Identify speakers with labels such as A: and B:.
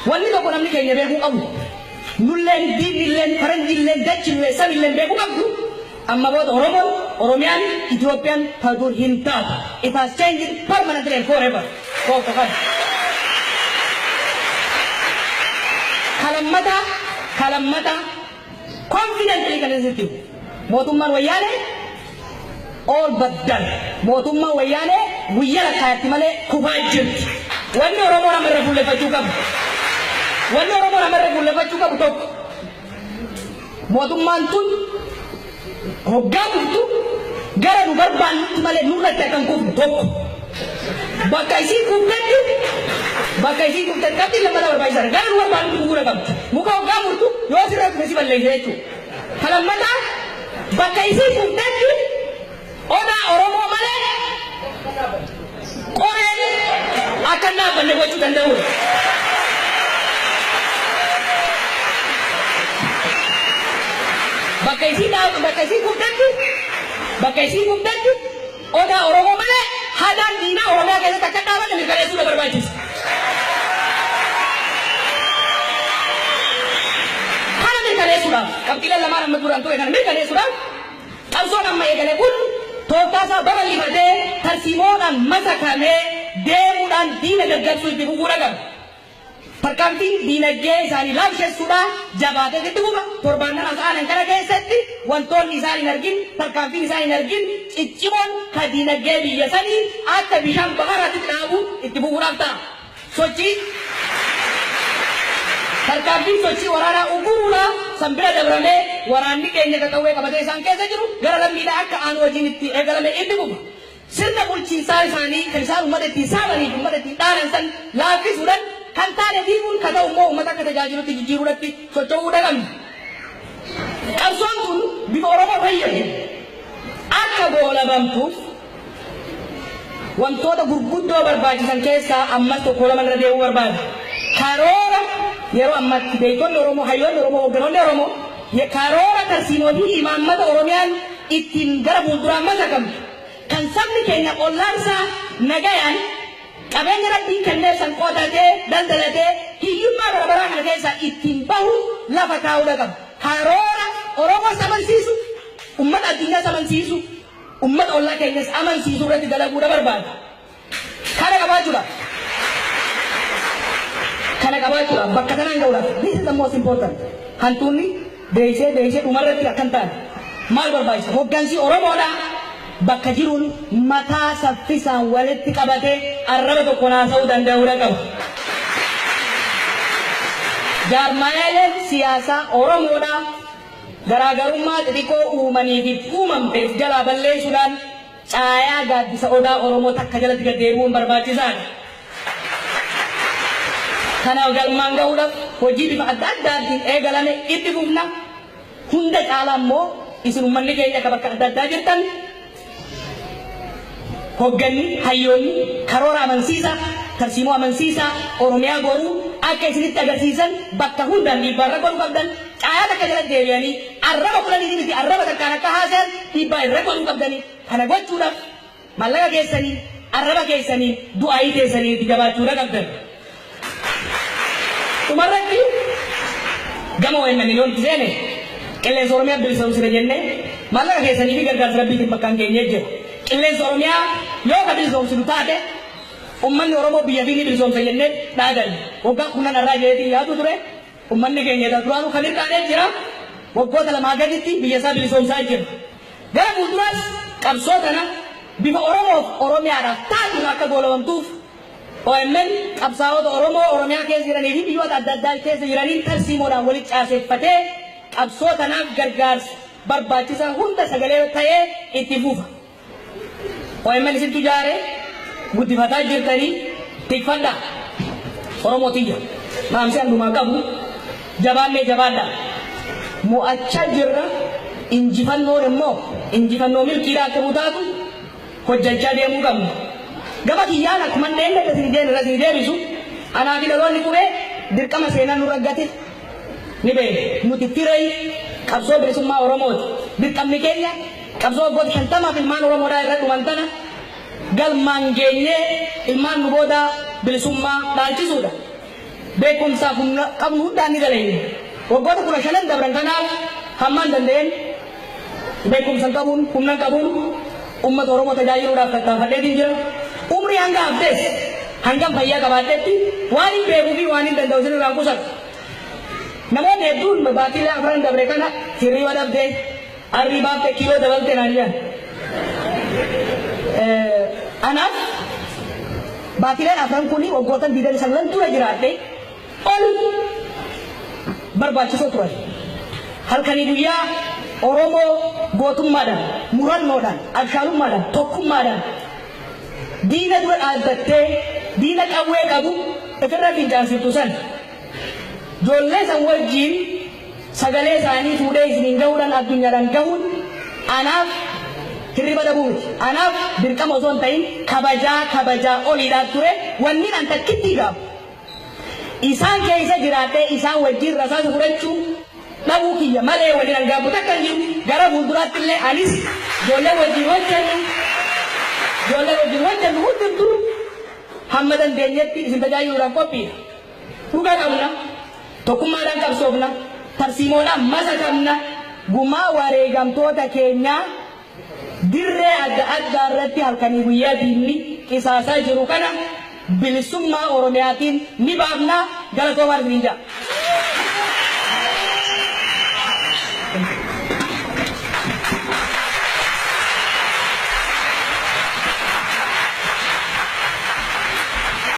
A: Wanni tokko namni keenya beekuu qabu, nulleen, diinilleen, faranjiilleen, dachillee, samilleen beekuu qabdu, amma booda Oromoon, Oromiyaan, Itoophiyaan ta dur hin taatu. It has changed permanently and forever. Tokko kana. Kalammataa, kalammataa, confidently kan isitti himu. Mootummaan Wayyaanee all but done. Mootummaan Wayyaanee guyyaa lakkaayatti malee kufaa jirti. Wanni Oromoo nama irra fuulleffachuu qabu. Wanni Oromoo nama irra fuulleffachuu qabu tokko. Mootummaan tun hoggaa kuftu gara nu barbaannutti malee nurratti akka hin kufne tokko. Bakka isii kuftetti, bakka isii kuftetti qabxiin lammataa barbaachisaadha. Gara nu barbaannutti kufuu qabdi. Muka hoggaa murtu yoo sirra kufe si balleessa jechuudha. Ka lammataa, bakka isii kuftetti odaa Oromoo malee qoreen akka hin dhaabbanne gochuu danda'uudha. Bakka isii bakka isii kuftetti, bakka isii kuftetti odaa Oromoo malee hadaan diinaa Oromiyaa keessatti akka hin dhaabanne mirkaneessuudha barbaachisa. Kana mirkaneessuudhaaf, qabxiileen lamaan amma duraan ture kana mirkaneessuudhaaf, qabsoon amma eegale kun tooftaa isaa babal'ifatee tarsiimoodhaan masakamee deemuudhaan diina gaggabsuu itti fufuudha qaba. Tarkaanfiin diinagdee isaanii laamshessuudha jabaatee itti fufa. Torbaannan as aanan kana keessatti wantoonni isaan hin argin, tarkaanfiin isaan hin argin ciccimoon ka diinagdee biyya sanii akka bishaan baharaatti dhaabu itti fufuudhaaf ta'a. Sochii tarkaanfiin sochii waraanaa uguruudha san bira dabramee waraanni keenya ka qawwee qabatee isaan keessa jiru gara lammiidhaa akka aanu hojiin itti eegalame itti fufa. Sirna bulchiinsaa isaanii kan isaan uummata ittiin saamanii fi uummata ittiin dhaanan san laaffisuudhaan, kan taane diiguun, ka ta'u immoo uummata akka tajaajilutti jijjiiruudhatti socho'uudha qabna. Qabsoon tun bifa Oromoo fayyadu akka goolabamtuuf wantoota gurguddoo barbaachisan keessaa ammas tokko lama irra deebi'uu barbaada. Karoora yeroo ammatti beektonni Oromoo, hayyoonni Oromoo, hoogganoonni Oromoo karoora tarsiimoo fi imaammata Oromiyaan ittiin gara fuulduraa masakamtu, kan sabni keenya ollaan isaa nagayaan qabeenya Rabbiin kenneef san qotatee daldalatee hiyyummaa bara baraa kana keessaa ittiin bahu lafa kaa'uudha qaba. Karoora Oromoos amansiisu, ummata addunyaas amansiisu, ummata ollaa keenyas amansiisu irratti dalaguudha barbaada. Kana qabaachuudhaaf, kana qabaachuudhaaf, bakka tanaan ga'uudhaaf, this is the most important. Hantuunni deeysee deeysee dhumarratti akkan taane maal barbaachisa? Hoggansi Oromoodhaa bakka jiruun mataa saffisaan walitti qabatee arraba tokkoon haasa'uu danda'uudha qaba. Jaarmaayaleen siyaasaa Oromoodhaa garaagarummaa xixiqqoo uumanii fi uumamte of jalaa balleessuudhaan caayaa gaaddisa odaa Oromoo takka jalatti gad deebi'uun barbaachisaadha. Kanaaf galmaan gahuudhaaf hojii bifa adda addaatiin eegalame itti fufna. Hunda caalaa immoo isin uummanni keenya akka bakka adda addaa jirtan, hogganni, hayyoonni karoora amansiisaa, tarsiimoo amansiisaa Oromiyaa boruu akka isinitti agarsiisan bakka hundaan dhiibbaa irra godhuu qabdan. Caayaa takka jalatti deebi'anii arraba 10nii miti, arraba takkaan akka haasayan dhiibbaa irra godhuu qabdanii. Kana gochuudhaaf mallaqa keessanii, arraba keessanii, du'aayii teessanii itti jabaachuudha qabdan. Dhumarratti, gama OMN yoon itti seene, qilleensa Oromiyaa bilisoomsine jennee maallaqa keessanii fi gargaarsa Rabbiitiin bakkaan geenyee jira. Qilleensa Oromiyaa yoo ka bilisoomsinu taate ummanni Oromoo biyya fi ni bilisoomsa jennee dhaadanne. Waggaa 10 irraa jedheetiin yaadu ture. Ummanni keenya edaa duraanuu kan hirqaanee jira. Waggoota lamaa gaditti biyya isaa bilisoomsaa jira. Gara fuulduraas qabsoo tana bifa Oromoof Oromiyaadhaaf taatuun akka goolabamtuuf OMN qabsaa'ota Oromoo Oromiyaa keessa jiranii fi biyyoota adda addaa keessa jiraniin tarsiimoodhaan walitti caaseffatee qabsoo tanaaf gargaarsa barbaachisaa hunda sagalee ta'ee itti fufa. OMN isintu ijaare, guddifataa jirtanii, tikfadhaa. Oromoo tiyya, dhaamsi an dhumaa qabu, jabaannee jabaadhaa. Mo'achaa jirra, injifannoon immoo injifannoo milkiidhaa akka nuu taatu hojjachaa deemuu qabna. Gama kiyyaan akkuman dheengadda isin irra isin deebisu, anaa fi dhaloonni qubee dirqama seenaan nurra gate ni beekna. Nuti firee qabsoo bilisummaa Oromooti. Dirqamni keenya qabsoo waggoota 50f ilmaan Oromoodhaa irra dhuman tana galmaan geenyee ilmaan nu boodaa bilisummaa dhaalchisuudha. Beekumsaaf humna qabnu hundaan ni dalayne. Waggoota 15n dabran kanaaf hammaan danda'een beekumsan qabuun, humnan qabuun ummata Oromoo tajaajiluudhaaf tattaafadheetiin jira. Umrii hanga haftes, hangam fayyaa qabaadhetti waan hin beekuu fi waan hin danda'u isin irraan qusatu. Namoonni hedduun baatiilee afran dabre kana hirriba dhabde, arrii baafte, kiiloo dabalte naan jedhan. Anaaf baatileen afran kuni waggootan 29 dura jiraadhe ol barbaachisoo turan. Halkanii guyyaa Oromoo gootummaadhaan, murannoodhaan, abshaalummaadhaan, tokkummaadhaan diina dura dhaabbattee diina qawwee qabu ofirra fincaansiftu san, ijoollee san wajjiin sagalee isaanii fuudhee isiniin gahuudhaan addunyaadhaan gahuun anaaf hirriba dhabuu miti. Anaaf dirqama osoo hin ta'in kabajaa kabajaa oliidhaan ture. Wanni an takkittii gaafu, isaan keessa jiraadhee isaan wajjin rasaasa fudhachuu dhabuu kiyya malee waliin an gaabbu takka hin jiru. Gara fuulduraatti illee anis ijoollee wajjin hojjennu hundumtuu hamma dandeenyetti isin tajaajiluudhaan qophiidha. Dhugaa qabna, tokkummaadhaan qabsoofna, tarsiimoodhaan masa qabna, gumaa wareegamtoota keenyaa dirree adda addaa irratti halkanii guyyaa diinni qisaasaa jiru kana bilisummaa Oromiyaatiin ni baafnaa. Galatoomaa isiniin jedha.